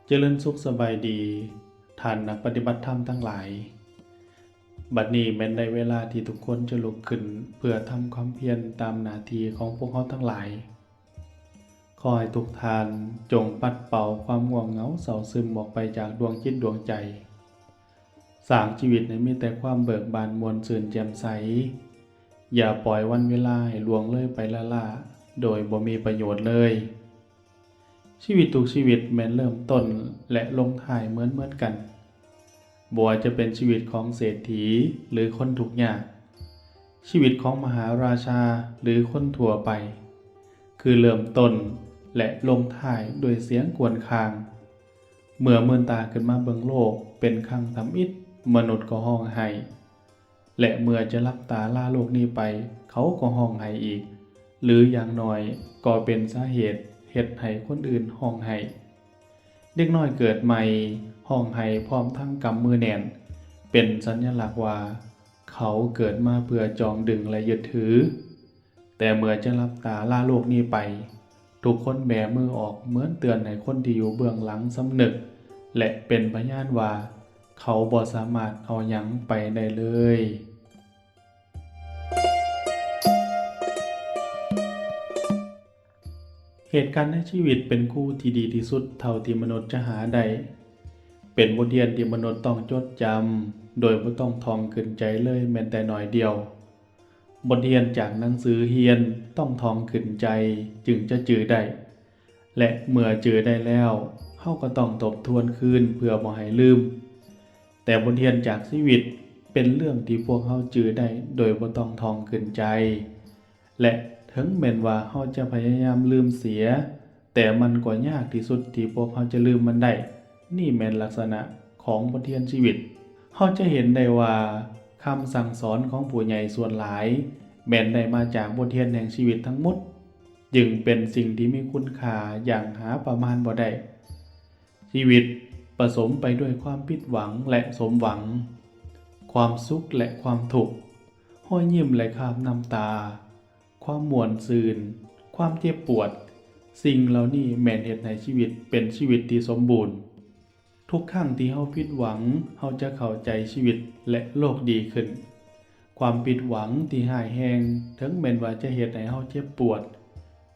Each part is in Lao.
ຈະເລີນສຸກສະບາຍດີ ທ່ານນັກປະຕິບັດທຳທັງຫຼາຍ. ບັດນີ້ແມ່ນໄດ້ເວລາທີ່ທຸກຄົນຈະລຸກຂຶ້ນເພື່ອທຳຄວາມພຽນຕາມໜ້າທີ່ຂອງພວກເຮົາທັງຫຼາຍ. ຂໍໃຫ້ທຸກທ່ານຈົ່ງປັດເປົ່າຄວາມງ່ວງເຫງົາເສົ້າຊຶມອອກໄປຈາກດວງຈິດດວງໃຈ. ສ້າງຊີວິດໃຫ້ມີແຕ່ຄວາມເບີກບານມ່ວນຊື່ນແຈ່ມໃສ. ຢ່າປ່ອຍວັນເວລາໃຫ້ລ່ວງເລີຍໄປລ້າໆ ໂດຍບໍ່ມີປະໂຫຍດເລີຍ. ຊີວິດທຸກຊີວິດແມ່ນເລີ່ມຕົ້ນ ແລະ ລົງທ້າຍເໝືອນໆກັນ. ບໍ່ວ່າຈະເປັນຊີວິດຂອງເສດຖີ ຫຼື ຄົນທຸກຍາກ, ຊີວິດຂອງມະຫາລາຊາ ຫຼື ຄົນທົ່ວໄປ, ຄືເລີ່ມຕົ້ນ ແລະ ລົງທ້າຍດ້ວຍສຽງກວນຄາງ. ເມື່ອເມີນຕາຂຶ້ນມາເບິ່ງໂລກເປັນຄັ້ງທຳອິດ, ມະນຸດກໍຮ້ອງໄຫ້. ແລະ ເມື່ອຈະຫຼັບຕາລາໂລກນີ້ໄປ, ເຂົາກໍຮ້ອງໄຫ້ອີກ, ຫຼື ຢ່າງໜ້ອຍກໍເປັນສາເຫດເຮັດໃຫ້ຄົນອື່ນຮ້ອງໄຫ້. ເດັກນ້ອຍເກີດໃໝ່ຮ້ອງໄຫ້ພ້ອມທັງກຳມືແໜ້ນ, ເປັນສັນຍະລັກວ່າເຂົາເກີດມາເພື່ອຈອງດຶງ ແລະ ຍຶດຖື. ແຕ່ເມື່ອຈະຫຼັບຕາລາໂລກນີ້ໄປ, ທຸກຄົນແບມືອອກເໝືອນເຕືອນໃຫ້ຄົນທີ່ຢູ່ເບື້ອງຫຼັງສຳນຶກ ແລະ ເປັນພະຍານວ່າເຂົາບໍ່ສາມາດເອົາຫຍັງໄປໄດ້ເລີຍ. ເຫດການໃນຊີວິດເປັນຄູທີ່ດີທີ່ສຸດເທົ່າທີ່ມະນຸດຈະຫາໄດ້. ເປັນບົດຮຽນທີ່ມະນຸດຕ້ອງຈົດຈຳໂດຍບໍ່ຕ້ອງທ່ອງຂຶ້ນໃຈເລີຍແມ່ນແຕ່ໜ້ອຍດຽວ. ບົດຮຽນຈາກໜັງສືຮຽນຕ້ອງທ່ອງຂຶ້ນໃຈຈຶ່ງຈະຈື່ໄດ້ ແລະ ເມື່ອຈື່ໄດ້ແລ້ວ, ເຮົາກໍຕ້ອງທົບທວນຄືນເພື່ອບໍ່ໃຫ້ລືມ. ແຕ່ບົດຮຽນຈາກຊີວິດເປັນເລື່ອງທີ່ພວກເຮົາຈື່ໄດ້ໂດຍບໍ່ຕ້ອງທ່ອງຂຶ້ນໃຈ ແລະ ເຖິງແມ່ນວ່າເຮົາຈະພະຍາຍາມລືມເສຍ, ແຕ່ມັນກໍຍາກທີ່ສຸດທີ່ພວກເຮົາຈະລືມມັນໄດ້. ນີ້ແມ່ນລັກສະນະຂອງບົດຮຽນຊີວິດ. ເຮົາຈະເຫັນໄດ້ວ່າຄຳສັ່ງສອນຂອງຜູ້ໃຫຍ່ສ່ວນຫຼາຍແມ່ນໄດ້ມາຈາກບົດຮຽນແຫ່ງຊີວິດທັງໝົດ, ຈຶ່ງເປັນສິ່ງທີ່ມີຄຸນຄ່າຢ່າງຫາປະມານບໍ່ໄດ້. ຊີວິດປະສົມໄປດ້ວຍຄວາມຜິດຫວັງ ແລະ ສົມຫວັງ, ຄວາມສຸກ ແລະ ຄວາມທຸກ, ຮອຍຍິ້ມ ແລະ ຄາບນ້ຳຕາ, ຄວາມມ່ວນຊື່ນ, ຄວາມເຈັບປວດ, ສິ່ງເຫຼົ່ານີ້ແມ່ນເຮັດໃຫ້ຊີວິດເປັນຊີວິດທີ່ສົມບູນ. ທຸກຄັ້ງທີ່ເຮົາຜິດຫວັງ, ເຮົາຈະເຂົ້າໃຈຊີວິດ ແລະ ໂລກດີຂຶ້ນ. ຄວາມຜິດຫວັງທີ່ຮ້າຍແຮງ, ເຖິງແມ່ນວ່າຈະເຮັດໃຫ້ເຮົາເຈັບປວດ,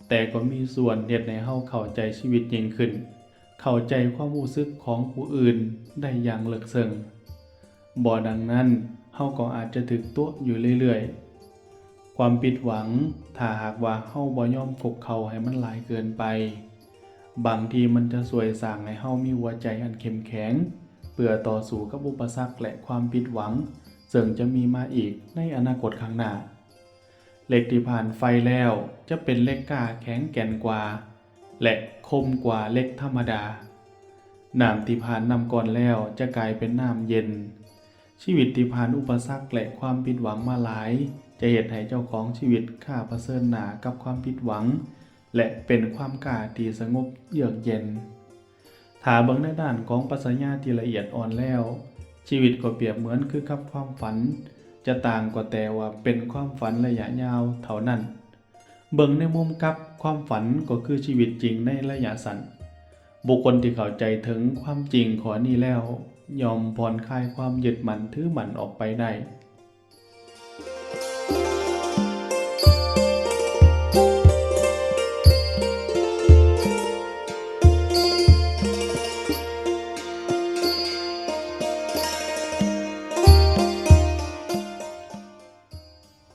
ແຕ່ກໍມີສ່ວນເຮັດໃຫ້ເຮົາເຂົ້າໃຈຊີວິດຍິ່ງຂຶ້ນ, ເຂົ້າໃຈຄວາມຮູ້ສຶກຂອງຜູ້ອື່ນໄດ້ຢ່າງເລິກເຊິ່ງ. ບໍ່ດັ່ງນັ້ນ, ເຮົາກໍອາດຈະຖືກຕົວະຢູ່ເລື້ອຍໆ. ຄວາມຜິດຫວັງ, ຖ້າຫາກວ່າເຮົາບໍ່ຍອມຄຸກເຂົ່າໃຫ້ມັນຫຼາຍເກີນໄປ, ບາງທີມັນຈະຊ່ວຍສ້າງໃຫ້ເຮົາມີຫົວໃຈອັນເຂັ້ມແຂງ ເພື່ອຕໍ່ສູ້ກັບອຸປະສັກ ແລະ ຄວາມຜິດຫວັງ ເຊິ່ງຈະມີມາອີກໃນອະນາຄົດຂ້າງໜ້າ. ເຫຼັກທີ່ຜ່ານໄຟແລ້ວ ຈະເປັນເຫຼັກກ້າແຂງແກ່ນກວ່າ ແລະ ຄົມກວ່າເຫຼັກທຳມະດາ. ນ້ຳທີ່ຜ່ານນ້ຳກ້ອນແລ້ວ ຈະກາຍເປັນນ້ຳເຢັນ. ຊີວິດທີ່ຜ່ານອຸປະສັກ ແລະ ຄວາມຜິດຫວັງມາຫຼາຍ ຈະເຮັດໃຫ້ເຈົ້າຂອງຊີວິດກ້າປະເຊີນໜ້າກັບຄວາມຜິດຫວັງ ແລະ ເປັນຄວາມກ້າທີ່ສະຫງົບເຢືອກເຢັນ. ຖ້າເບິ່ງໃນດ້ານຂອງປັດຊະຍາທີ່ລະອຽດອ່ອນແລ້ວ, ຊີວິດກໍປຽບເໝືອນຄືກັບຄວາມຝັນ, ຈະຕ່າງກໍແຕ່ວ່າເປັນຄວາມຝັນໄລຍະຍາວເທົ່ານັ້ນ. ເບິ່ງໃນມຸມກັບ, ຄວາມຝັນກໍຄືຊີວິດຈິງໃນໄລຍະສັ້ນ. ບຸກຄົນທີ່ເຂົ້າໃຈເຖິງຄວາມຈິງຂໍ້ນີ້ແລ້ວ, ຍ່ອມຜ່ອນຄາຍຄວາມຍຶດໝັ້ນຖືໝັ້ນອອກໄປໄດ້.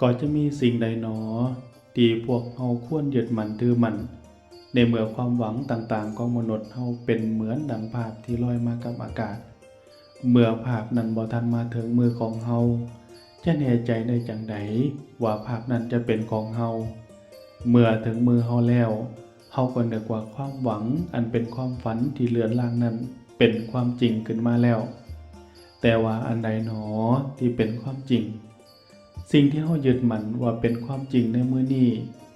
ກໍຈະມີສິ່ງໃດໜໍ ທີ່ພວກເຮົາຄວນຍຶດໝັ້ນຖືໝັ້ນ, ໃນເມື່ອຄວາມຫວັງຕ່າງໆຂອງມະນຸດເຮົາເປັນເໝືອນດັ່ງພາບທີ່ລອຍມາກັບອາກາດ? ເມື່ອພາບນັ້ນບໍ່ທັນມາເຖິງມືຂອງເຮົາ, ຈະແນ່ໃຈໄດ້ຈັ່ງໃດວ່າພາບນັ້ນຈະເປັນຂອງເຮົາ? ເມື່ອເຖິງມືເຮົາແລ້ວ, ເຮົາກໍນຶກວ່າຄວາມຫວັງອັນເປັນຄວາມຝັນທີ່ເລືອນລາງນັ້ນເປັນຄວາມຈິງຂຶ້ນມາແລ້ວ. ແຕ່ວ່າອັນໃດໜໍທີ່ເປັນຄວາມຈິງ? ສິ່ງທີ່ເຮົາຍຶດໝັ້ນວ່າເປັນຄວາມຈິງໃນມື້ນີ້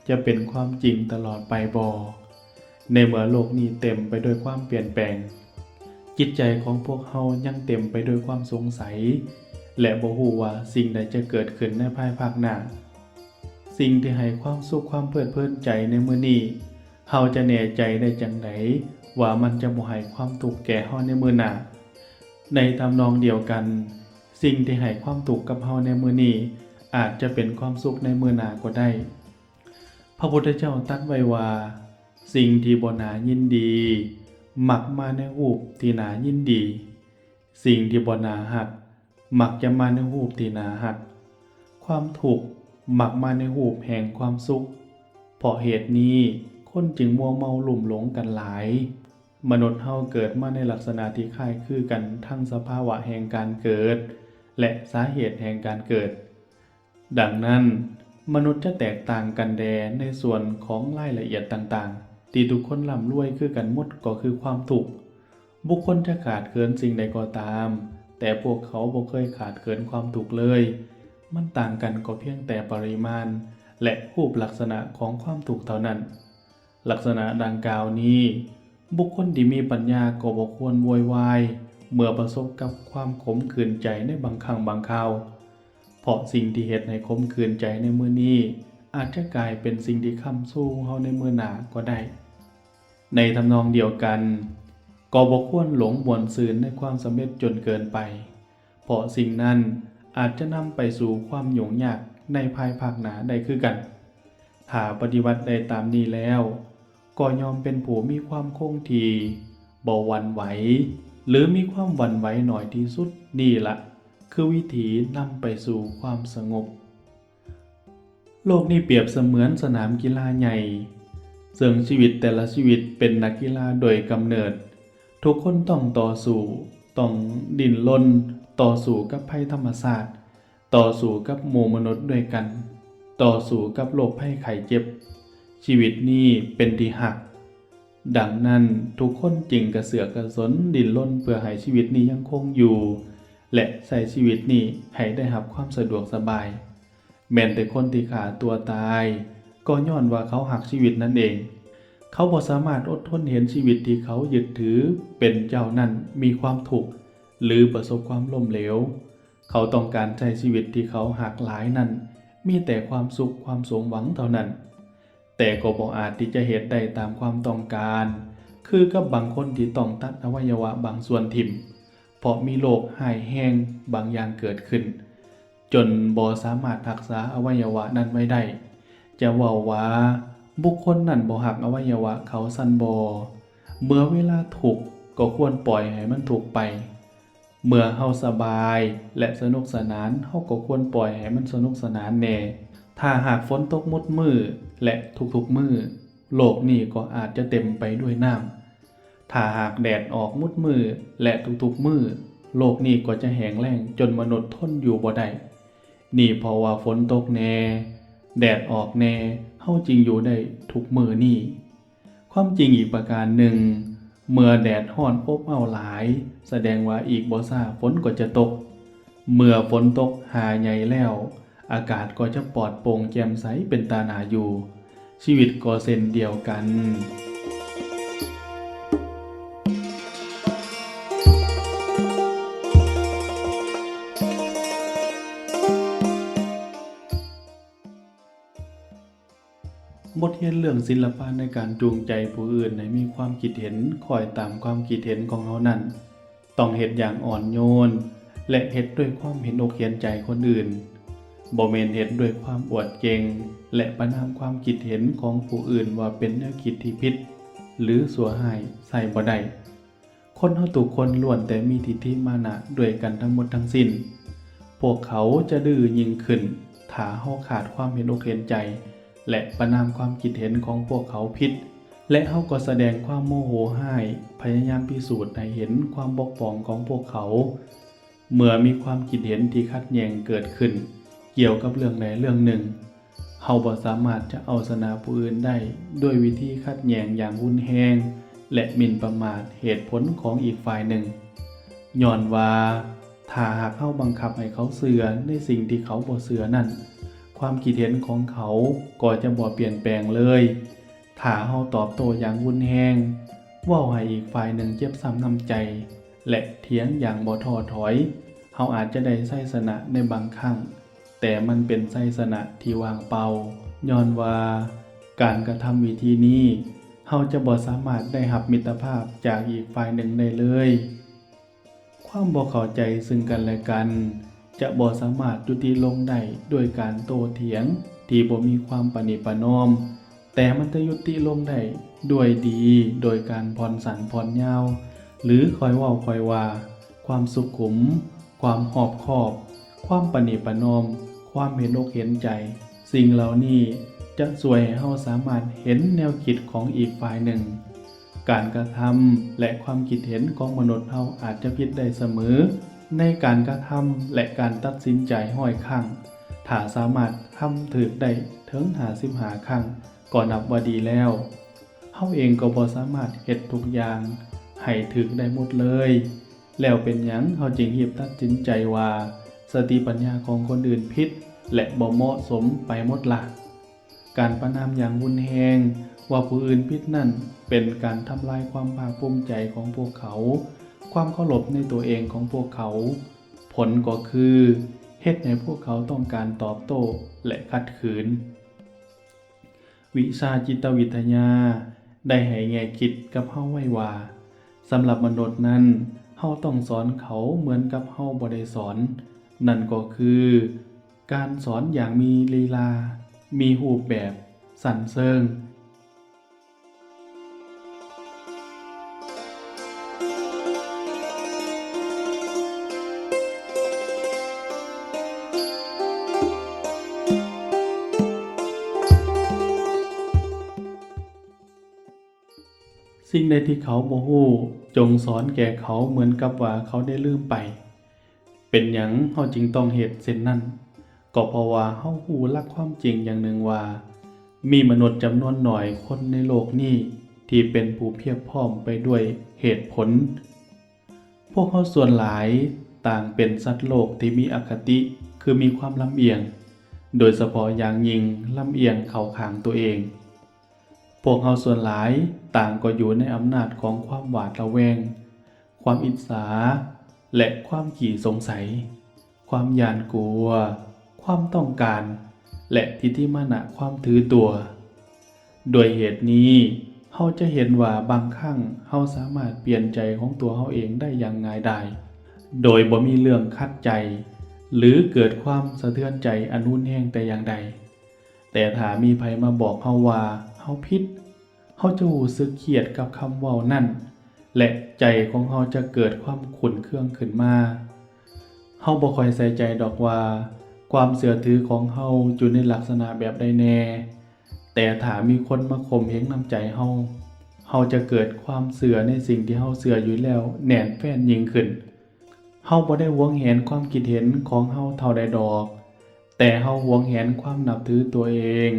ຈະເປັນຄວາມຈິງຕະຫຼອດໄປບໍ? ໃນເມື່ອໂລກນີ້ເຕັມໄປດ້ວຍຄວາມປ່ຽນແປງ, ຈິດໃຈຂອງພວກເຮົາຍັງເຕັມໄປດ້ວຍຄວາມສົງໄສ ແລະ ບໍ່ຮູ້ວ່າສິ່ງໃດຈະເກີດຂຶ້ນໃນພາຍພາກໜ້າ. ສິ່ງທີ່ໃຫ້ຄວາມສຸກຄວາມເພີດເພີນໃຈໃນມື້ນີ້, ເຮົາຈະແນ່ໃຈໄດ້ຈັ່ງໃດ ວ່າມັນຈະບໍ່ໃຫ້ຄວາມທຸກແກ່ເຮົາໃນມື້ໜ້າ. ໃນທຳນອງດຽວກັນ, ສິ່ງທີ່ໃຫ້ຄວາມທຸກກັບເຮົາໃນມື້ນີ້ ອາດຈະເປັນຄວາມສຸກໃນມື້ໜ້າກໍໄດ້. ພະພຸດທະເຈົ້າຕັດໄວ້ວ່າ, ສິ່ງທີ່ບໍ່ໜ້າຍິນດີ ມັກມາໃນຮູບທີ່ໜ້າຍິນດີ, ສິ່ງທີ່ບໍ່ໜ້າຮັກ ມັກຈະມາໃນຮູບທີ່ໜ້າຮັກ. ຄວາມທຸກມັກມາໃນຮູບແຫ່ງຄວາມສຸກ. ເພາະເຫດນີ້, ຄົນຈຶ່ງມົວເມົາລຸ່ມຫຼົງກັນຫຼາຍ. ມະນຸດເຮົາເກີດມາໃນລັກສະນະທີ່ຄ້າຍຄືກັນທັງສະພາວະແຫ່ງການເກີດ ແລະ ສາເຫດແຫ່ງການເກີດ. ດັ່ງນັ້ນ, ມະນຸດຈະແຕກຕ່າງກັນແດ່ໃນສ່ວນຂອງລາຍລະອຽດຕ່າງໆ ທີ່ທຸກຄົນລ່ຳລວຍຄືກັນໝົດກໍຄືຄວາມທຸກ. ບຸກຄົນຈະຂາດເຂີນສິ່ງໃດກໍຕາມ, ແຕ່ພວກເຂົາບໍ່ເຄີຍຂາດເຂີນຄວາມທຸກເລີຍ. ມັນຕ່າງກັນກໍພຽງແຕ່ປະລິມານ ແລະ ຮູບລັກສະນະຂອງຄວາມທຸກເທົ່ານັ້ນ. ລັກສະນະດັ່ງກ່າວນີ້, ບຸກຄົນທີ່ມີປັນຍາກໍບໍ່ຄວນໂວຍວາຍເມື່ອປະສົບກັບຄວາມຂົມຂື່ນໃຈໃນບາງຄັ້ງບາງຄາວ, ເພາະສິ່ງທີ່ເຮັດໃຫ້ຂົມຂື່ນໃຈໃນມື້ນີ້ ອາດຈະກາຍເປັນສິ່ງທີ່ຄ້ຳຊູເຮົາໃນມື້ໜ້າກໍໄດ້. ໃນທຳນອງດຽວກັນ, ກໍບໍ່ຄວນຫຼົງມ່ວນຊື່ນໃນຄວາມສຳເລັດຈົນເກີນໄປ, ເພາະສິ່ງນັ້ນອາດຈະນຳໄປສູ່ຄວາມຫຍຸ້ງຍາກໃນພາຍພາກໜ້າໄດ້ຄືກັນ. ຖ້າປະຕິບັດໄດ້ຕາມນີ້ແລ້ວ, ກໍຍ່ອມເປັນຜູ້ມີຄວາມຄົງທີ່, ບໍ່ຫວັ່ນໄຫວ ຫຼື ມີຄວາມຫວັ່ນໄຫວໜ້ອຍທີ່ສຸດ. ນີ້ລະຄືວິທີນຳໄປສູ່ຄວາມສະຫງົບ. ໂລກນີ້ປຽບສະເໝືອນສະໜາມກິລາໃຫຍ່, ເຊິ່ງຊີວິດແຕ່ລະຊີວິດເປັນນັກກິລາໂດຍກຳເນີດ. ທຸກຄົນຕ້ອງຕໍ່ສູ້, ຕ້ອງດີ້ນລົນ, ຕໍ່ສູ້ກັບໄພທຳມະຊາດ, ຕໍ່ສູ້ກັບໝູ່ມະນຸດດ້ວຍກັນ, ຕໍ່ສູ້ກັບໂລກໄພໄຂ້ເຈັບ. ຊີວິດນີ້ເປັນທີ່ຮັກ. ດັ່ງນັ້ນ, ທຸກຄົນຈຶ່ງກະເສືອກກະສົນດີ້ນລົນເພື່ອໃຫ້ຊີວິດນີ້ຍັງຄົງຢູ່ ແລະ ໃຊ້ຊີວິດນີ້ໃຫ້ໄດ້ຮັບຄວາມສະດວກສະບາຍ. ແມ່ນແຕ່ຄົນທີ່ຂ້າຕົວຕາຍ ກໍຍ້ອນວ່າເຂົາຮັກຊີວິດນັ້ນເອງ. ເຂົາບໍ່ສາມາດອົດທົນເຫັນຊີວິດທີ່ເຂົາຍຶດຖືເປັນເຈົ້ານັ້ນມີຄວາມທຸກ ຫຼື ປະສົບຄວາມລົ້ມເຫຼວ. ເຂົາຕ້ອງການໃຊ້ຊີວິດທີ່ເຂົາຮັກຫຼາຍນັ້ນ ມີແຕ່ຄວາມສຸກ, ຄວາມສົມຫວັງເທົ່ານັ້ນ. ແຕ່ກໍບໍ່ອາດທີ່ຈະເຮັດໄດ້ຕາມຄວາມຕ້ອງການ ຄືກັບບາງຄົນທີ່ຕ້ອງຕັດອະໄວຍະວະບາງສ່ວນຖິ້ມ ເພາະມີໂລກຮ້າຍແຮງບາງຢ່າງເກີດຂຶ້ນ ຈົນບໍ່ສາມາດຮັກສາອະໄວຍະວະນັ້ນໄວ້ໄດ້. ຈະເວົ້າວ່າບຸກຄົນນັ້ນບໍ່ຮັກອະໄວຍະວະເຂົາຊັ້ນບໍ່? ເມື່ອເວລາທຸກກໍຄວນປ່ອຍໃຫ້ມັນທຸກໄປ. ເມື່ອເຮົາສະບາຍ ແລະ ສະໜຸກສະໜານ, ເຮົາກໍຄວນປ່ອຍໃຫ້ມັນສະໜຸກສະໜານແດ່. ຖ້າຫາກຝົນຕົກໝົດມື້ ແລະ ທຸກໆມື້, ໂລກນີ້ກໍອາດຈະເຕັມໄປດ້ວຍນ້ຳ. ຖ້າຫາກແດດອອກໝົດມື້ ແລະ ທຸກໆມື້, ໂລກນີ້ກໍຈະແຫ້ງແລ້ງຈົນມະນຸດທົນຢູ່ບໍ່ໄດ້. ນີ້ເພາະວ່າຝົນຕົກແດ່, ແດດອອກແດ່, ເຮົາຈຶ່ງຢູ່ໄດ້ທຸກມື້ນີ້. ຄວາມຈິງອີກປະການໜຶ່ງ, ເມື່ອແດດຮ້ອນອົບເອົ້າຫຼາຍ, ສະແດງວ່າອີກບໍ່ຊ້າຝົນກໍຈະຕົກ. ເມື່ອຝົນຕົກຫາໃຫຍ່ແລ້ວ, ອາກາດກໍຈະປອດໂປ່ງແຈ່ມໃສເປັນຕາໜ້າຢູ່. ຊີວິດກໍເຊັ່ນດຽວກັນ. ບົດຮຽນເລື່ອງສິລະປະໃນການຈູງໃຈຜູ້ອື່ນໃຫ້ມີຄວາມຄິດເຫັນຄ້ອຍຕາມຄວາມຄິດເຫັນຂອງເຮົານັ້ນ, ຕ້ອງເຮັດຢ່າງອ່ອນໂຍນ ແລະ ເຮັດດ້ວຍຄວາມເຫັນອົກເຫັນໃຈຄົນອື່ນ, ບໍ່ແມ່ນເຮັດດ້ວຍຄວາມອວດເກັ່ງ ແລະ ປະນາມຄວາມຄິດເຫັນຂອງຜູ້ອື່ນວ່າເປັນແນວຄິດທີ່ຜິດ ຫຼື ຊົ່ວຮ້າຍ, ໃຊ້ບໍ່ໄດ້. ຄົນເຮົາທຸກຄົນລ້ວນແຕ່ມີທິດຖິມານະດ້ວຍກັນທັງໝົດທັງສິ້ນ. ພວກເຂົາຈະດື້ຍິ່ງຂຶ້ນ ຖ້າເຮົາຂາດຄວາມເຫັນອົກເຫັນໃຈ ແລະ ປະນາມຄວາມຄິດເຫັນຂອງພວກເຂົາຜິດ, ແລະ ເຮົາກໍສະແດງຄວາມໂມໂຫຮ້າຍ, ພະຍາຍາມພິສູດໃຫ້ເຫັນຄວາມບົກຜ່ອງຂອງພວກເຂົາ. ເມື່ອມີຄວາມຄິດເຫັນທີ່ຂັດແຍ່ງເກີດຂຶ້ນກ່ຽວກັບເລື່ອງໃດເລື່ອງໜຶ່ງ, ເຮົາບໍ່ສາມາດຈະເອົາຊະນະຜູ້ອື່ນໄດ້ດ້ວຍວິທີຂັດແຍ່ງຢ່າງຮຸນແຮງ ແລະ ໝິ່ນປະໝາດເຫດຜົນຂອງອີກຝ່າຍໜຶ່ງ. ຍ້ອນວ່າຖ້າຫາກເຮົາບັງຄັບໃຫ້ເຂົາເຊື່ອໃນສິ່ງທີ່ເຂົາບໍ່ເຊື່ອນັ້ນ, ຄວາມຄິດເຫັນຂອງເຂົາກໍຈະບໍ່ປ່ຽນແປງເລີຍ. ຖ້າເຮົາຕອບໂຕ້ຢ່າງຮຸນແຮງ, ເວົ້າໃຫ້ອີກຝ່າຍໜຶ່ງເຈັບຊ້ຳນ້ຳໃຈ ແລະ ຖຽງຢ່າງບໍ່ທໍ້ຖອຍ, ເຮົາອາດຈະໄດ້ໄຊຊະນະໃນບາງຄັ້ງ, ແຕ່ມັນເປັນໄຊຊະນະທີ່ວ່າງເປົ່າ, ຍ້ອນວ່າການກະທຳວິທີນີ້ ເຮົາຈະບໍ່ສາມາດໄດ້ຮັບມິດຕະພາບຈາກອີກຝ່າຍໜຶ່ງໄດ້ເລີຍ. ຄວາມບໍ່ເຂົ້າໃຈເຊິ່ງກັນແລະກັນ ຈະບໍ່ສາມາດຍຸຕິລົງໄດ້ດ້ວຍການໂຕ້ຖຽງທີ່ບໍ່ມີຄວາມປະນີປະນອມ, ແຕ່ມັນຈະຍຸຕິລົງໄດ້ດ້ວຍດີໂດຍການຜ່ອນສັ້ນຜ່ອນຍາວ ຫຼື ຄ່ອຍເວົ້າຄ່ອຍວ່າ, ຄວາມສຸຂຸມ, ຄວາມຮອບຄອບ, ຄວາມປະນີປະນອມ, ຄວາມເຫັນອົກເຫັນໃຈ. ສິ່ງເຫຼົ່ານີ້ຈະຊ່ວຍໃຫ້ເຮົາສາມາດເຫັນແນວຄິດຂອງອີກຝ່າຍໜຶ່ງ. ການກະທຳ ແລະ ຄວາມຄິດເຫັນຂອງມະນຸດເຮົາອາດຈະຜິດໄດ້ສະເໝີໃນການກະທຳ ແລະ ການຕັດສິນໃຈຮ້ອຍຄັ້ງ, ຖ້າສາມາດທຳຖືກໄດ້ເຖິງຫ້າສິບຫ້າຄັ້ງ ກໍນັບວ່າດີແລ້ວ. ເຮົາເອງກໍບໍ່ສາມາດເຮັດທຸກຢ່າງໃຫ້ຖືກໄດ້ໝົດເລີຍ. ແລ້ວເປັນຫຍັງເຮົາຈຶ່ງຮີບຕັດສິນໃຈວ່າສະຕິປັນຍາຂອງຄົນອື່ນຜິດ ແລະ ບໍ່ເໝາະສົມໄປໝົດລະ? ການປະນາມຢ່າງຮຸນແຮງວ່າຜູ້ອື່ນຜິດນັ້ນ ເປັນການທຳລາຍຄວາມພາກພູມໃຈຂອງພວກເຂົາ, ຄວາມເຄົາລົບໃນຕົວເອງຂອງພວກເຂົາ. ຜົນກໍຄືເຮັດໃຫ້ພວກເຂົາຕ້ອງການຕອບໂຕ້ ແລະ ຂັດຂືນ. ວິຊາຈິດຕະວິທະຍາໄດ້ໃຫ້ແງ່ຄິດກັບເຮົາໄວ້ວ່າ, ສຳລັບມະນຸດນັ້ນ, ເຮົາຕ້ອງສອນເຂົາເໝືອນກັບເຮົາບໍ່ໄດ້ສອນ, ນັ້ນກໍຄື ການສອນຢ່າງມີລີລາ, ມີຮູບແບບ, ຊັ້ນເຊີງ. ສິ່ງໃດທີ່ເຂົາບໍ່ຮູ້, ຈົ່ງສອນແກ່ເຂົາເໝືອນກັບວ່າເຂົາໄດ້ລືມໄປ. ເປັນຫຍັງເຮົາຈຶ່ງຕ້ອງເຮັດເຊັ່ນນັ້ນ? ກໍເພາະວ່າເຮົາຮູ້ຫຼັກຄວາມຈິງຢ່າງໜຶ່ງວ່າ, ມີມະນຸດຈຳນວນໜ້ອຍຄົນໃນໂລກນີ້ທີ່ເປັນຜູ້ພຽບພ້ອມໄປດ້ວຍເຫດຜົນ. ພວກເຮົາສ່ວນຫຼາຍຕ່າງເປັນສັດໂລກທີ່ມີອະຄະຕິ, ຄືມີຄວາມລຳອຽງ, ໂດຍສະເພາະຢ່າງຍິ່ງລຳອຽງເຂົ້າຂ້າງຕົວເອງ. ພວກເຮົາສ່ວນຫຼາຍຕ່າງກໍຢູ່ໃນອຳນາດຂອງຄວາມຫວາດລະແວງ, ຄວາມອິດສາ ແລະ ຄວາມຂີ້ສົງໄສ, ຄວາມຢ້ານກົວ, ຄວາມຕ້ອງການ ແລະ ທິດຖິມານະ ຄວາມຖືຕົວ. ດ້ວຍເຫດນີ້, ເຮົາຈະເຫັນວ່າບາງຄັ້ງເຮົາສາມາດປ່ຽນໃຈຂອງຕົວເຮົາເອງໄດ້ຢ່າງງ່າຍດາຍ, ໂດຍບໍ່ມີເລື່ອງຂັດໃຈ ຫຼື ເກີດຄວາມສະເທືອນໃຈອັນຮຸນແຮງແຕ່ຢ່າງໃດ. ແຕ່ຖ້າມີໃຜມາບອກເຮົາວ່າເຮົາຜິດ, ເຮົາຈະຮູ້ສຶກຄຽດກັບຄຳເວົ້ານັ້ນ ແລະ ໃຈຂອງເຮົາຈະເກີດຄວາມຂຸ້ນເຄືອງຂຶ້ນມາ. ເຮົາບໍ່ຄ່ອຍໃສ່ໃຈດອກວ່າຄວາມເຊື່ອຖືຂອງເຮົາຢູ່ໃນລັກສະນະແບບໃດແດ່, ແຕ່ຖ້າມີຄົນມາຂົ່ມເຫງນ້ຳໃຈເຮົາ, ເຮົາຈະເກີດຄວາມເຊື່ອໃນສິ່ງທີ່ເຮົາເຊື່ອຢູ່ແລ້ວແໜ້ນແຟ້ນຍິ່ງຂຶ້ນ. ເຮົາບໍ່ໄດ້ຫວງແຫນຄວາມຄິດເຫັນຂອງເຮົາເທົ່າໃດດອກ, ແຕ່ເຮົາຫວງແຫນຄວາມນັບຖືຕົວເອງ,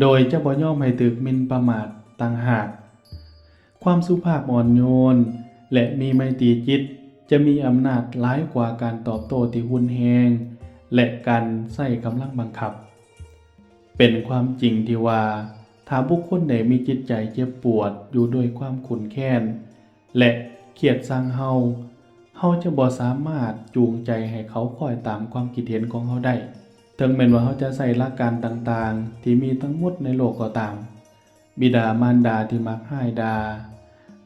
ໂດຍຈະບໍ່ຍອມໃຫ້ຖືກໝິ່ນປະໝາດຕ່າງຫາກ. ຄວາມສຸພາບອ່ອນໂຍນ ແລະ ມີໄມຕີຈິດ ຈະມີອຳນາດຫຼາຍກວ່າການຕອບໂຕ້ທີ່ຮຸນແຮງ ແລະ ການໃຊ້ກຳລັງບັງຄັບ. ເປັນຄວາມຈິງທີ່ວ່າ, ຖ້າບຸກຄົນໃດມີຈິດໃຈເຈັບປວດຢູ່ດ້ວຍຄວາມຂຸ້ນແຄ້ນ ແລະ ຄຽດຊັງເຮົາ, ເຮົາຈະບໍ່ສາມາດຈູງໃຈໃຫ້ເຂົາຄ້ອຍຕາມຄວາມຄິດເຫັນຂອງເຮົາໄດ້, ເຖິງແມ່ນວ່າເຮົາຈະໃຊ້ຫຼັກການຕ່າງໆທີ່ມີທັງໝົດໃນໂລກກໍຕາມ. ບິດາມານດາທີ່ມັກຮ້າຍດ່າ,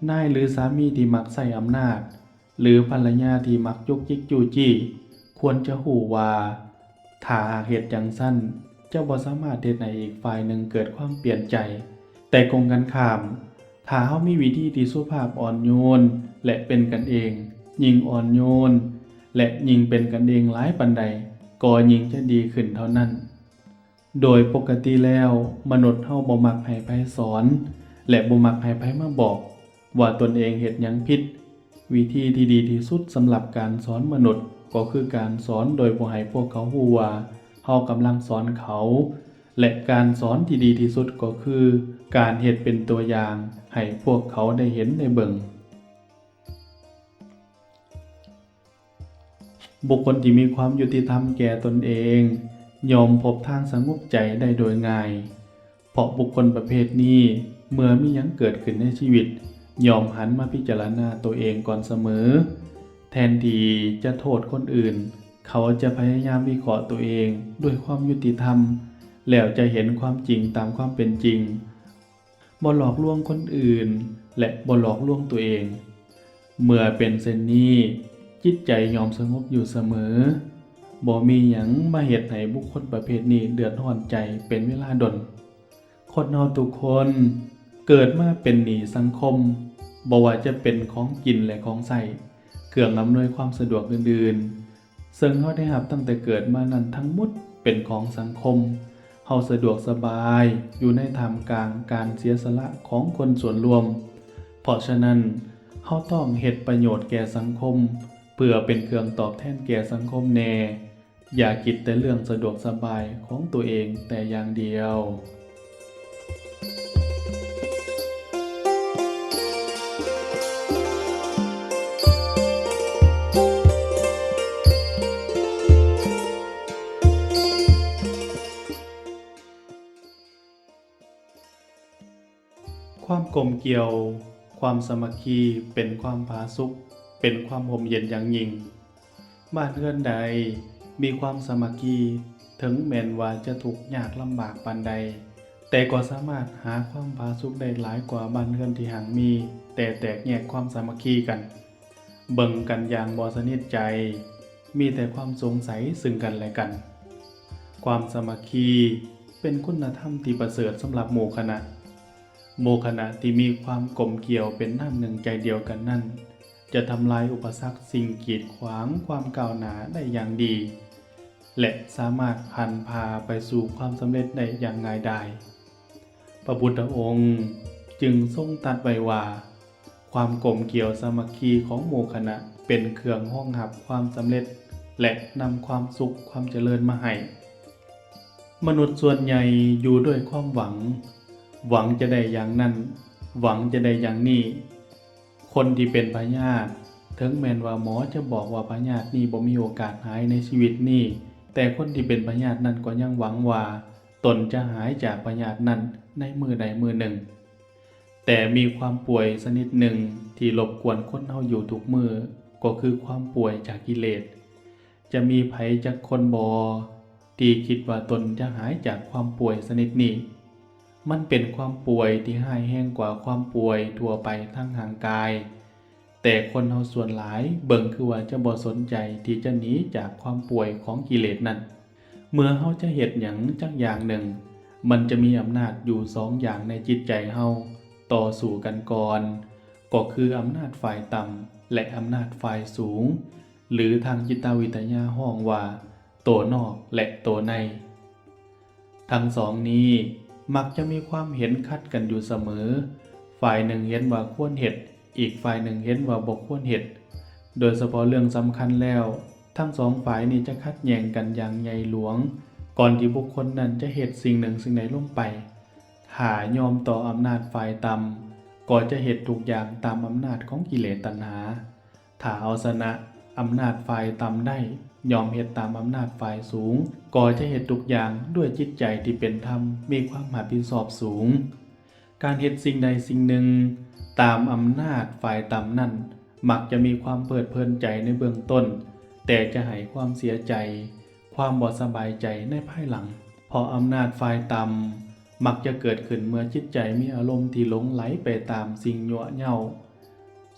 ນາຍ ຫຼື ສາມີທີ່ມັກໃຊ້ອຳນາດ, ຫຼື ພັນລະຍາທີ່ມັກຈຸກຈິກຈູ້ຈີ້, ຄວນຈະຮູ້ວ່າ ຖ້າຫາກເຮັດຈັ່ງຊັ້ນ, ຈະບໍ່ສາມາດເຮັດໃຫ້ອີກຝ່າຍໜຶ່ງເກີດຄວາມປ່ຽນໃຈ. ແຕ່ກົງກັນຂ້າມ, ຖ້າເຮົາມີວິທີທີ່ສຸພາບອ່ອນໂຍນ ແລະ ເປັນກັນເອງ, ຍິ່ງອ່ອນໂຍນ ແລະ ຍິ່ງເປັນກັນເອງຫຼາຍປານໃດ, ກໍຍິ່ງຈະດີຂຶ້ນເທົ່ານັ້ນ. ໂດຍປົກກະຕິແລ້ວ, ມະນຸດເຮົາບໍ່ມັກໃຫ້ໃຜສອນ ແລະ ບໍ່ມັກໃຫ້ໃຜມາບອກວ່າຕົນເອງເຮັດຫຍັງຜິດ. ວິທີທີ່ດີທີ່ສຸດສຳລັບການສອນມະນຸດ ກໍຄືການສອນໂດຍບໍ່ໃຫ້ພວກເຂົາຮູ້ວ່າເຮົາກຳລັງສອນເຂົາ, ແລະ ການສອນທີ່ດີທີ່ສຸດກໍຄືການເຮັດເປັນຕົວຢ່າງໃຫ້ພວກເຂົາໄດ້ເຫັນໄດ້ເບິ່ງ. ບຸກຄົນທີ່ມີຄວາມຍຸຕິທຳແກ່ຕົນເອງ ຍ່ອມພົບທາງສະຫງົບໃຈໄດ້ໂດຍງ່າຍ, ເພາະບຸກຄົນປະເພດນີ້ ເມື່ອມີຫຍັງເກີດຂຶ້ນໃນຊີວິດ ຍ່ອມຫັນມາພິຈາລະນາຕົວເອງກ່ອນສະເໝີ. ແທນທີ່ຈະໂທດຄົນອື່ນ, ເຂົາຈະພະຍາຍາມວິເຄາະຕົວເອງດ້ວຍຄວາມຍຸຕິທຳ ແລ້ວຈະເຫັນຄວາມຈິງຕາມຄວາມເປັນຈິງ. ບໍ່ຫຼອກລວງຄົນອື່ນ ແລະ ບໍ່ຫຼອກລວງຕົວເອງ. ເມື່ອເປັນເຊັ່ນນີ້, ຈິດໃຈຍ່ອມສະຫງົບຢູ່ສະເໝີ. ບໍ່ມີຫຍັງມາເຮັດໃຫ້ບຸກຄົນປະເພດນີ້ເດືອດຮ້ອນໃຈເປັນເວລາດົນ. ຄົນເຮົາທຸກຄົນເກີດມາເປັນໜີ້ສັງຄົມ, ບໍ່ວ່າຈະເປັນຂອງກິນ ແລະ ຂອງໃຊ້, ເຄື່ອງອຳນວຍຄວາມສະດວກອື່ນໆ ເຊິ່ງເຮົາໄດ້ຮັບຕັ້ງແຕ່ເກີດມານັ້ນທັງໝົດເປັນຂອງສັງຄົມ. ເຮົາສະດວກສະບາຍຢູ່ໃນທ່າມກາງການເສຍສະຫຼະຂອງຄົນສ່ວນລວມ. ເພາະສະນັ້ນ, ເຮົາຕ້ອງເຮັດປະໂຫຍດແກ່ສັງຄົມ ເພື່ອເປັນເຄື່ອງຕອບແທນແກ່ສັງຄົມແດ່. ຢ່າຄິດແຕ່ເລື່ອງສະດວກສະບາຍຂອງຕົວເອງແຕ່ຢ່າງດຽວ. ຄວາມກົມກ່ຽວ, ຄວາມສາມັກຄີ ເປັນຄວາມຜາສຸກ, ເປັນຄວາມຮົ່ມເຢັນຢ່າງຍິ່ງ. ບ້ານເຮືອນໃດມີຄວາມສາມັກຄີ, ເຖິງແມ່ນວ່າຈະທຸກຍາກລຳບາກປານໃດ, ແຕ່ກໍສາມາດຫາຄວາມຜາສຸກໄດ້ຫຼາຍກວ່າບ້ານເຮືອນທີ່ຮັ່ງມີ ແຕ່ແຕກແຍກຄວາມສາມັກຄີກັນ. ເບິ່ງກັນຢ່າງບໍ່ສະໜິດໃຈ, ມີແຕ່ຄວາມສົງໄສເຊິ່ງກັນແລະກັນ. ຄວາມສາມັກຄີເປັນຄຸນນະທຳທີ່ປະເສີດສຳລັບໝູ່ຄະນະ. ໝູ່ຄະນະທີ່ມີຄວາມກົມກ່ຽວເປັນນ້ຳໜຶ່ງໃຈດຽວກັນນັ້ນ ຈະທຳລາຍອຸປະສັກສິ່ງກີດຂວາງຄວາມກ້າວໜ້າໄດ້ຢ່າງດີ ແລະ ສາມາດພັນພາໄປສູ່ຄວາມສຳເລັດໄດ້ຢ່າງງ່າຍດາຍ. ພະພຸດທະອົງຈຶ່ງຊົງຕັດໄວ້ວ່າ, ຄວາມກົມກ່ຽວສາມັກຄີຂອງໝູ່ຄະນະເປັນເຄື່ອງຮອງຮັບຄວາມສຳເລັດ ແລະ ນຳຄວາມສຸກຄວາມຈະເລີນມາໃຫ້. ມະນຸດສ່ວນໃຫຍ່ຢູ່ດ້ວຍຄວາມຫວັງ, ຫວັງຈະໄດ້ຢ່າງນັ້ນ, ຫວັງຈະໄດ້ຢ່າງນີ້. ຄົນທີ່ເປັນພະຍາດ, ເຖິງແມ່ນວ່າໝໍຈະບອກວ່າພະຍາດນີ້ບໍ່ມີໂອກາດຫາຍໃນຊີວິດນີ້, ແຕ່ຄົນທີ່ເປັນພະຍາດນັ້ນກໍຍັງຫວັງວ່າຕົນຈະຫາຍຈາກພະຍາດນັ້ນໃນມື້ໃດມື້ໜຶ່ງ. ແຕ່ມີຄວາມປ່ວຍຊະນິດໜຶ່ງທີ່ລົບກວນຄົນເຮົາຢູ່ທຸກມື້, ກໍຄືຄວາມປ່ວຍຈາກກິເລດ. ຈະມີໃຜຈັກຄົນບໍ່ທີ່ຄິດວ່າຕົນຈະຫາຍຈາກຄວາມປ່ວຍຊະນິດນີ້? ມັນເປັນຄວາມປ່ວຍທີ່ຮ້າຍແຮງກວ່າຄວາມປ່ວຍທົ່ວໄປທາງຮ່າງກາຍ, ແຕ່ຄົນເຮົາສ່ວນຫຼາຍເບິ່ງຄືວ່າຈະບໍ່ສົນໃຈທີ່ຈະໜີຈາກຄວາມປ່ວຍຂອງກິເລດນັ້ນ. ເມື່ອເຮົາຈະເຮັດຫຍັງຈັກຢ່າງໜຶ່ງ, ມັນຈະມີອຳນາດຢູ່ສອງຢ່າງໃນຈິດໃຈເຮົາຕໍ່ສູ້ກັນກ່ອນ, ກໍຄືອຳນາດຝ່າຍຕ່ຳ ແລະ ອຳນາດຝ່າຍສູງ, ຫຼື ທາງຈິດຕະວິທະຍາຮ້ອງວ່າ ໂຕນອກ ແລະ ໂຕໃນ. ທັງສອງນີ້ມັກຈະມີຄວາມເຫັນຂັດກັນຢູ່ສະເໝີ, ຝ່າຍໜຶ່ງເຫັນວ່າຄວນເຮັດ, ອີກຝ່າຍໜຶ່ງເຫັນວ່າບໍ່ຄວນເຮັດ. ໂດຍສະເພາະເລື່ອງສຳຄັນແລ້ວ, ທັງສອງຝ່າຍນີ້ຈະຂັດແຍ່ງກັນຢ່າງໃຫຍ່ຫຼວງ ກ່ອນທີ່ບຸກຄົນນັ້ນຈະເຮັດສິ່ງໜຶ່ງສິ່ງໃດລົງໄປ. ຖ້າຍອມຕໍ່ອຳນາດຝ່າຍຕ່ຳ, ກໍຈະເຮັດທຸກຢ່າງຕາມອຳນາດຂອງກິເລດຕັນຫາ. ຖ້າເອົາຊະນະອຳນາດຝ່າຍຕ່ຳໄດ້, ຍອມເຮັດຕາມອຳນາດຝ່າຍສູງ, ກໍຈະເຮັດທຸກຢ່າງດ້ວຍຈິດໃຈທີ່ເປັນທຳ, ມີຄວາມຮັບຜິດຊອບສູງ. ການເຮັດສິ່ງໃດສິ່ງໜຶ່ງຕາມອຳນາດຝ່າຍຕ່ຳນັ້ນ ມັກຈະມີຄວາມເພີດເພີນໃຈໃນເບື້ອງຕົ້ນ, ແຕ່ຈະໃຫ້ຄວາມເສຍໃຈ, ຄວາມບໍ່ສະບາຍໃຈໃນພາຍຫຼັງ. ເພາະອຳນາດຝ່າຍຕ່ຳມັກຈະເກີດຂຶ້ນເມື່ອຈິດໃຈມີອາລົມທີ່ຫຼົງໄຫຼໄປຕາມສິ່ງຍົວະເຍົ້າ,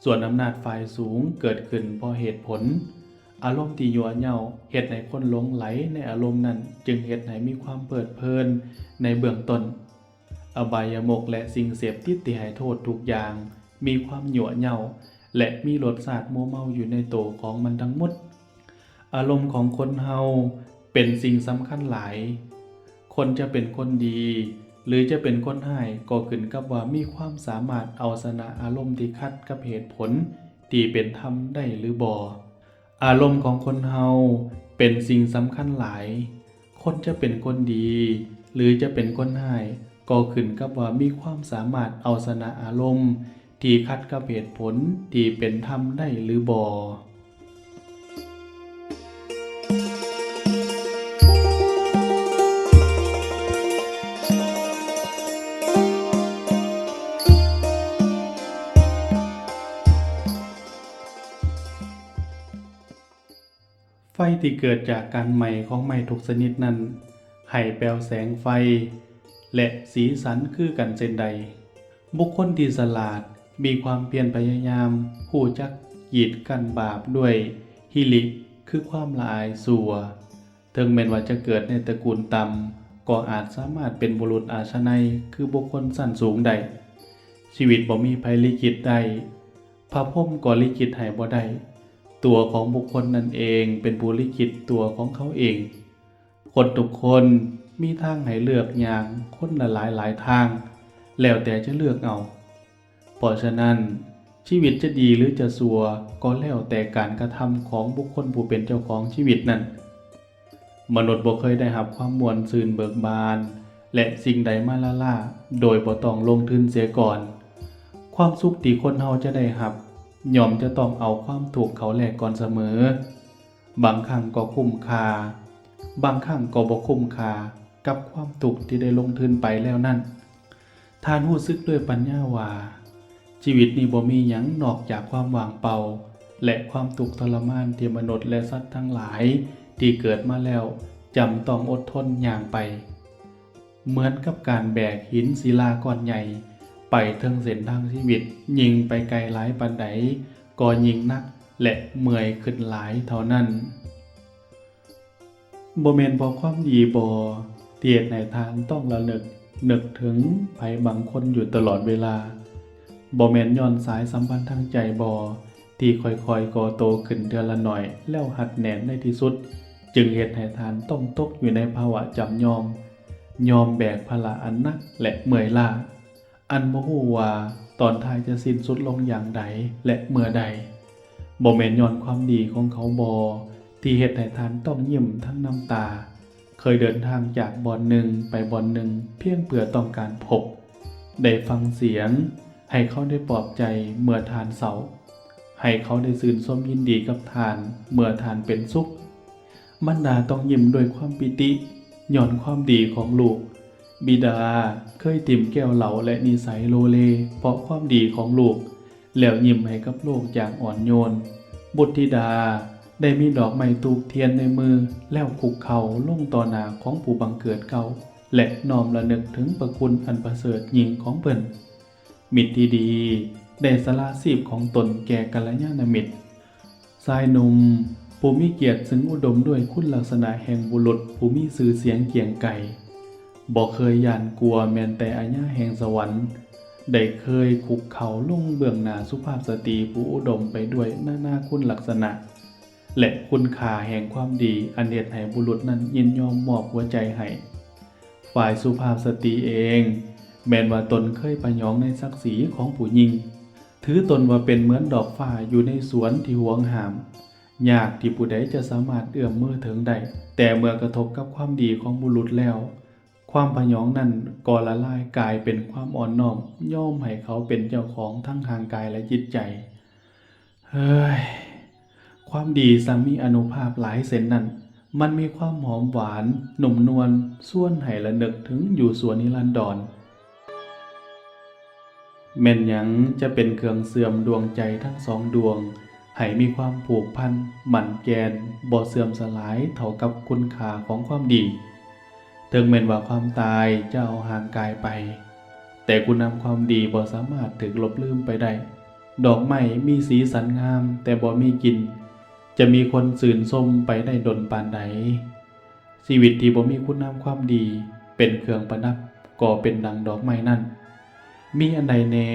ສ່ວນອຳນາດຝ່າຍສູງເກີດຂຶ້ນເພາະເຫດຜົນ. ອາລົມທີ່ຍົວະເຍົ້າເຮັດໃຫ້ຄົນຫຼົງໄຫຼໃນອາລົມນັ້ນ, ຈຶ່ງເຮັດໃຫ້ມີຄວາມເພີດເພີນໃນເບື້ອງຕົ້ນ. ອະບາຍະມຸກ ແລະ ສິ່ງເສບຕິດທີ່ໃຫ້ໂທດທຸກຢ່າງ ມີຄວາມຍົວະເຍົ້າ ແລະ ມີລົດຊາດມົວເມົາຢູ່ໃນໂຕຂອງມັນທັງໝົດ. ອາລົມຂອງຄົນເຮົາເປັນສິ່ງສຳຄັນຫຼາຍ. ຄົນຈະເປັນຄົນດີ ຫຼື ຈະເປັນຄົນຮ້າຍ ກໍຂຶ້ນກັບວ່າມີຄວາມສາມາດເອົາຊະນະອາລົມທີ່ຂັດກັບເຫດຜົນທີ່ເປັນທຳໄດ້ຫຼືບໍ່. ອາລົມຂອງຄົນເຮົາເປັນສິ່ງສຳຄັນຫຼາຍ. ຄົນຈະເປັນຄົນດີ ຫຼື ຈະເປັນຄົນຮ້າຍ ກໍຂຶ້ນກັບວ່າມີຄວາມສາມາດເອົາຊະນະອາລົມທີ່ຂັດກັບເຫດຜົນທີ່ເປັນທຳໄດ້ຫຼືບໍ່. ໄຟທີ່ເກີດຈາກການໄໝ້ຂອງໄມ້ທຸກຊະນິດນັ້ນ ໃຫ້ແປວແສງໄຟ ແລະ ສີສັນຄືກັນເຊັ່ນໃດ? ບຸກຄົນທີ່ສະຫຼາດ, ມີຄວາມພຽນພະຍາຍາມ, ຮູ້ຈັກກີດກັ້ນບາບດ້ວຍຫິລິ ຄືຄວາມລະອາຍຊົ່ວ. ເຖິງແມ່ນວ່າຈະເກີດໃນຕະກູນຕ່ຳ, ກໍອາດສາມາດເປັນບຸລຸດອັດສະໄນ ຄືບຸກຄົນຊັ້ນສູງໄດ້. ຊີວິດບໍ່ມີໃຜລິຂິດໄດ້, ພະພົມກໍລິຂິດໃຫ້ບໍ່ໄດ້. ຕົວຂອງບຸກຄົນນັ້ນເອງເປັນຜູ້ລິຂິດຕົວຂອງເຂົາເອງ. ຄົນທຸກຄົນມີທາງໃຫ້ເລືອກຍ່າງຄົນລະຫຼາຍໆທາງ, ແລ້ວແຕ່ຈະເລືອກເອົາ. ເພາະສະນັ້ນ, ຊີວິດຈະດີຫຼືຈະຊົ່ວ ກໍແລ້ວແຕ່ການກະທຳຂອງບຸກຄົນຜູ້ເປັນເຈົ້າຂອງຊີວິດນັ້ນ. ມະນຸດບໍ່ເຄີຍໄດ້ຮັບຄວາມມ່ວນຊື່ນເບີກບານ ແລະ ສິ່ງໃດມາລ້າໆ ໂດຍບໍ່ຕ້ອງລົງທຶນເສຍກ່ອນ. ຄວາມສຸກທີ່ຄົນເຮົາຈະໄດ້ຮັບ ຍ່ອມຈະຕ້ອງເອົາຄວາມທຸກເຂົ້າແລກກ່ອນສະເໝີ. ບາງຄັ້ງກໍຄຸ້ມຄ່າ, ບາງຄັ້ງກໍບໍ່ຄຸ້ມຄ່າກັບຄວາມທຸກທີ່ໄດ້ລົງທຶນໄປແລ້ວນັ້ນ. ທ່ານຮູ້ສຶກດ້ວຍປັນຍາວ່າ ຊີວິດນີ້ບໍ່ມີຫຍັງນອກຈາກຄວາມວ່າງເປົ່າ ແລະ ຄວາມທຸກທໍລະມານທີ່ມະນຸດ ແລະ ສັດທັງຫຼາຍທີ່ເກີດມາແລ້ວຈຳຕ້ອງອົດທົນຍ່າງໄປ. ເໝືອນກັບການແບກຫີນສິລາກ້ອນໃຫຍ່ໄປເທິງເສັ້ນທາງຊີວິດ, ຍິ່ງໄປໄກຫຼາຍປານໃດ ກໍຍິ່ງໜັກ ແລະ ເມື່ອຍຂຶ້ນຫຼາຍເທົ່ານັ້ນ. ບໍ່ແມ່ນເພາະຄວາມດີບໍ ທີ່ເຮັດໃຫ້ທ່ານຕ້ອງລະນຶກ ນຶກເຖິງໃຜບາງຄົນຢູ່ຕະຫຼອດເວລາ? ບໍ່ແມ່ນຍ້ອນສາຍສຳພັນທາງໃຈບໍ ທີ່ຄ່ອຍໆກໍ່ໂຕຂຶ້ນເທື່ອລະໜ້ອຍ ແລ້ວຮັດແໜ້ນໃນທີ່ສຸດ ຈຶ່ງເຮັດໃຫ້ທ່ານຕ້ອງຕົກຢູ່ໃນພາວະຈຳຍອມ, ຍອມແບກພາລະອັນໜັກ ແລະ ເມື່ອຍລ້າ? ອັນບໍ່ຮູ້ວ່າຕອນທ້າຍຈະສິ້ນສຸດລົງຢ່າງໃດ ແລະ ເມື່ອໃດ. ບໍ່ແມ່ນຍ້ອນຄວາມດີຂອງເຂົາບໍ ທີ່ເຮັດໃຫ້ທ່ານຕ້ອງຍິ້ມທັງນ້ຳຕາ? ເຄີຍເດີນທາງຈາກບ່ອນໜຶ່ງໄປບ່ອນໜຶ່ງ ພຽງເພື່ອຕ້ອງການພົບ, ໄດ້ຟັງສຽງ, ໃຫ້ເຂົາໄດ້ປອບໃຈເມື່ອທ່ານເສົ້າ, ໃຫ້ເຂົາໄດ້ຊື່ນຊົມຍິນດີກັບທ່ານເມື່ອທ່ານເປັນສຸກ. ມານດາຕ້ອງຍິ້ມດ້ວຍຄວາມປີຕິ ຍ້ອນຄວາມດີຂອງລູກ. ບິດາເຄີຍຖິ້ມແກ້ວເຫຼົ້າ ແລະ ນິໄສໂລເລເພາະຄວາມດີຂອງລູກ ແລ້ວຍິ້ມໃຫ້ກັບໂລກຢ່າງອ່ອນໂຍນ. ບຸດທິດາໄດ້ມີດອກໄມ້ທູບທຽນໃນມື ແລ້ວຄຸກເຂົ່າລົງຕໍ່ໜ້າຂອງຜູ້ບັງເກີດເກົ່າ ແລະ ນ້ອມລະນຶກເຖິງພະຄຸນອັນປະເສີດຍິ່ງຂອງເພິ່ນ. ມິດທີ່ດີໄດ້ສະຫຼະຊີບຂອງຕົນແກ່ກັນລະຍານະມິດ. ຊາຍໜຸ່ມຜູ້ມີກຽດ ຊຶ່ງອຸດົມດ້ວຍຄຸນລັກສະນະແຫ່ງບຸລຸດຜູ້ມີຊື່ສຽງກຽງໄກ, ບໍ່ເຄີຍຢ້ານກົວແມ່ນແຕ່ອາຍາແຫ່ງສະຫວັນ, ໄດ້ເຄີຍຄຸກເຂົ່າລົງເບື້ອງໜ້າສຸພາບສະຕີຜູ້ອຸດົມໄປດ້ວຍນານາຄຸນລັກສະນະ ແລະ ຄຸນຄ່າແຫ່ງຄວາມດີ ອັນເຮັດໃຫ້ບຸລຸດນັ້ນຍິນຍອມມອບຫົວໃຈໃຫ້. ຝ່າຍສຸພາບສະຕີເອງ ແມ່ນວ່າຕົນເຄີຍພະຫຍອງໃນສັກສີຂອງຜູ້ຍິງ, ຖືຕົນວ່າເປັນເໝືອນດອກຟ້າຢູ່ໃນສວນທີ່ຫວງຫ້າມ, ຍາກທີ່ຜູ້ໃດຈະສາມາດເອື້ອມມືເຖິງໄດ້. ແຕ່ເມື່ອກະທົບກັບຄວາມດີຂອງບຸລຸດແລ້ວ, ຄວາມພະຫຍອງນັ້ນກໍລະລາຍກາຍເປັນຄວາມອ່ອນນ້ອມ, ຍອມໃຫ້ເຂົາເປັນເຈົ້າຂອງທັງຮ່າງກາຍ ແລະ ຈິດໃຈ. ເຮີ້ຍ! ຄວາມດີຊ່າງມີອານຸພາບຫຼາຍເຊັ່ນນັ້ນ, ມັນມີຄວາມຫອມຫວານ, ນຸ້ມນວນ, ຊວນໃຫ້ລະນຶກເຖິງຢູ່ຊົ່ວນິລັນດອນ. ແມ່ນຫຍັງຈະເປັນເຄື່ອງເຊື່ອມດວງໃຈທັງສອງດວງ ໃຫ້ມີຄວາມຜູກພັນໝັ້ນແກ່ນ ບໍ່ເສື່ອມສະຫຼາຍເທົ່າກັບຄຸນຄ່າຂອງຄວາມດີ? ເຖິງແມ່ນວ່າຄວາມຕາຍຈະເອົາຮ່າງກາຍໄປ, ແຕ່ຄຸນງາມຄວາມດີບໍ່ສາມາດຖືກລົບລືມໄປໄດ້. ດອກໄມ້ມີສີສັນງາມແຕ່ບໍ່ມີກິ່ນ, ຈະມີຄົນຊື່ນຊົມໄປໄດ້ດົນປານໃດ? ຊີວິດທີ່ບໍ່ມີຄຸນງາມຄວາມດີເປັນເຄື່ອງປະດັບ ກໍເປັນດັ່ງດອກໄມ້ນັ້ນ. ມີອັນໃດແດ່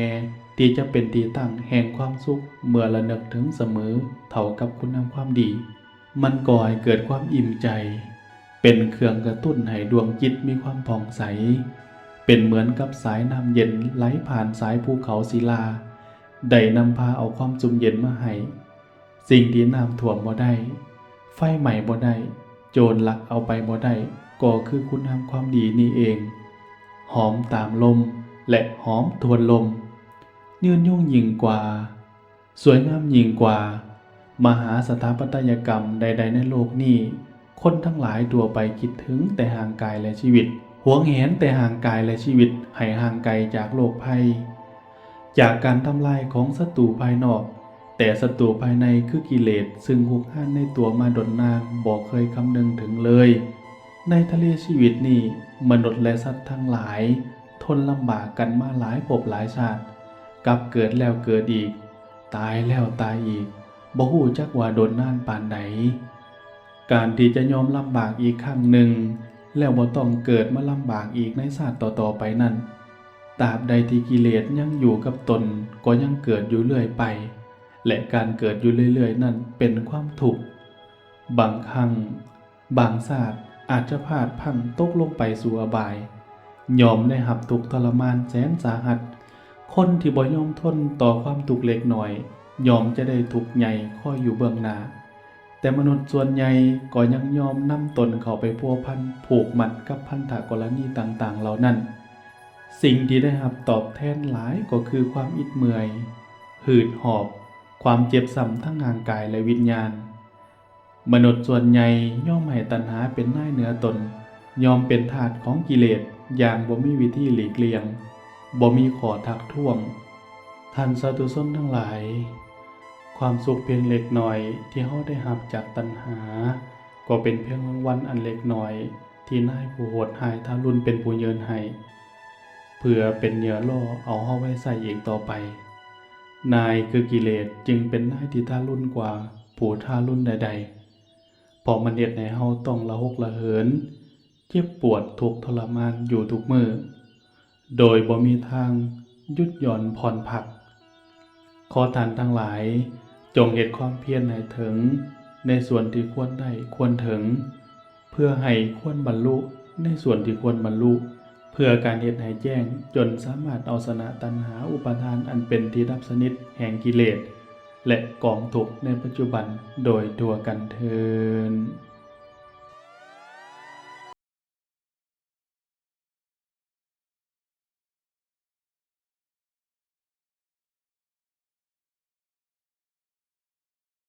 ທີ່ຈະເປັນທີ່ຕັ້ງແຫ່ງຄວາມສຸກ ເມື່ອລະນຶກເຖິງສະເໝີເທົ່າກັບຄຸນງາມຄວາມດີ? ມັນກໍ່ໃຫ້ເກີດຄວາມອີ່ມໃຈ, ເປັນເຄື່ອງກະຕຸ້ນໃຫ້ດວງຈິດມີຄວາມຜ່ອງໃສ, ເປັນເໝືອນກັບສາຍນ້ຳເຢັນໄຫຼຜ່ານສາຍພູເຂົາສິລາ, ໄດ້ນຳພາເອົາຄວາມຊຸ່ມເຢັນມາໃຫ້. ສິ່ງທີ່ນ້ຳຖ້ວມບໍ່ໄດ້, ໄຟໄໝ້ບໍ່ໄດ້, ໂຈນລັກເອົາໄປບໍ່ໄດ້, ກໍຄືຄຸນງາມຄວາມດີນີ້ເອງ. ຫອມຕາມລົມ ແລະ ຫອມທວນລົມ, ຍືນຍົງຍິ່ງກວ່າ, ສວຍງາມຍິ່ງກວ່າມະຫາສະຖາປັດຕະຍະກຳໃດໆໃນໂລກນີ້. ຄົນທັງຫຼາຍທົ່ວໄປຄິດເຖິງແຕ່ຮ່າງກາຍ ແລະ ຊີວິດ, ຫວງແຫນແຕ່ຮ່າງກາຍ ແລະ ຊີວິດໃຫ້ຫ່າງໄກຈາກໂລກໄພ, ຈາກການທຳລາຍຂອງສັດຕູພາຍນອກ, ແຕ່ສັດຕູພາຍໃນຄືກິເລດ ຊຶ່ງຮຸກຮານໃນຕົວມາດົນນານ ບໍ່ເຄີຍຄຳນຶງເຖິງເລີຍ. ໃນທະເລຊີວິດນີ້, ມະນຸດ ແລະ ສັດທັງຫຼາຍ ທົນລຳບາກກັນມາຫຼາຍພົບຫຼາຍຊາດ, ກັບເກີດແລ້ວເກີດອີກ, ຕາຍແລ້ວຕາຍອີກ, ບໍ່ຮູ້ຈັກວ່າດົນນານປານໃດ. ການທີ່ຈະຍອມລຳບາກອີກຄັ້ງໜຶ່ງ ແລ້ວບໍ່ຕ້ອງເກີດມາລຳບາກອີກໃນຊາດຕໍ່ໆໄປນັ້ນ, ຕາບໃດທີ່ກິເລດຍັງຢູ່ກັບຕົນ ກໍຍັງເກີດຢູ່ເລື້ອຍໄປ, ແລະ ການເກີດຢູ່ເລື້ອຍໆນັ້ນເປັນຄວາມທຸກ. ບາງຄັ້ງ, ບາງຊາດອາດຈະພາດພລັ້ງຕົກລົງໄປສູ່ອະບາຍ, ຍ່ອມໄດ້ຮັບທຸກທໍລະມານແສນສາຫັດ. ຄົນທີ່ບໍ່ຍອມທົນຕໍ່ຄວາມທຸກເລັກນ້ອຍ ຍ່ອມຈະໄດ້ທຸກໃຫຍ່ຄອຍຢູ່ເບື້ອງໜ້າ. ແຕ່ມະນຸດສ່ວນໃຫຍ່ກໍຍັງຍອມນຳຕົນເຂົ້າໄປພົວພັນຜູກມັດກັບພັນທະກໍລະນີຕ່າງໆເຫຼົ່ານັ້ນ. ສິ່ງທີ່ໄດ້ຮັບຕອບແທນຫຼາຍກໍຄືຄວາມອິດເມື່ອຍ, ຫືດຫອບ, ຄວາມເຈັບຊ້ຳທັງຮ່າງກາຍ ແລະ ວິນຍານ. ມະນຸດສ່ວນໃຫຍ່ຍອມໃຫ້ຕັນຫາເປັນນາຍເໜືອຕົນ, ຍອມເປັນທາດຂອງກິເລດຢ່າງບໍ່ມີວິທີຫຼີກລ່ຽງ, ບໍ່ມີຂໍ້ທັກທ້ວງ. ທ່ານສາທຸຊົນທັງຫຼາຍ, ຄວາມສຸກພຽງເລັກນ້ອຍທີ່ເຮົາໄດ້ຮັບຈາກຕັນຫາ ກໍເປັນພຽງລາງວັນອັນເລັກນ້ອຍທີ່ນາຍຜູ້ໂຫດຮ້າຍທາລຸນເປັນຜູ້ຍື່ນໃຫ້ ເພື່ອເປັນເຫຍື່ອລໍ້ເອົາເຮົາໄວ້ໃຊ້ອີກຕໍ່ໄປ. ນາຍຄືກິເລດຈຶ່ງເປັນນາຍທີ່ທາລຸນກວ່າຜູ້ທາລຸນໃດໆ, ເພາະມັນເຮັດໃຫ້ເຮົາຕ້ອງລະຫົກລະເຫີນ, ເຈັບປວດທຸກທໍລະມານຢູ່ທຸກມື້, ໂດຍບໍ່ມີທາງຢຸດຢ່ອນຜ່ອນພັກ. ຂໍທ່ານທັງຫຼາຍຈົ່ງເຮັດຄວາມພຽນໃຫ້ເຖິງໃນສ່ວນທີ່ຄວນໄດ້ຄວນເຖິງ, ເພື່ອໃຫ້ຄວນບັນລຸໃນສ່ວນທີ່ຄວນບັນລຸ, ເພື່ອການເຮັດໃຫ້ແຈ້ງຈົນສາມາດເອົາຊະນະຕັນຫາອຸປາທານອັນເປັນທີ່ດັບສະໜິດແຫ່ງກິເລດ ແລະ ກອງທຸກໃນປັດຈຸບັນໂດຍທົ່ວກັນເທີ້ນ.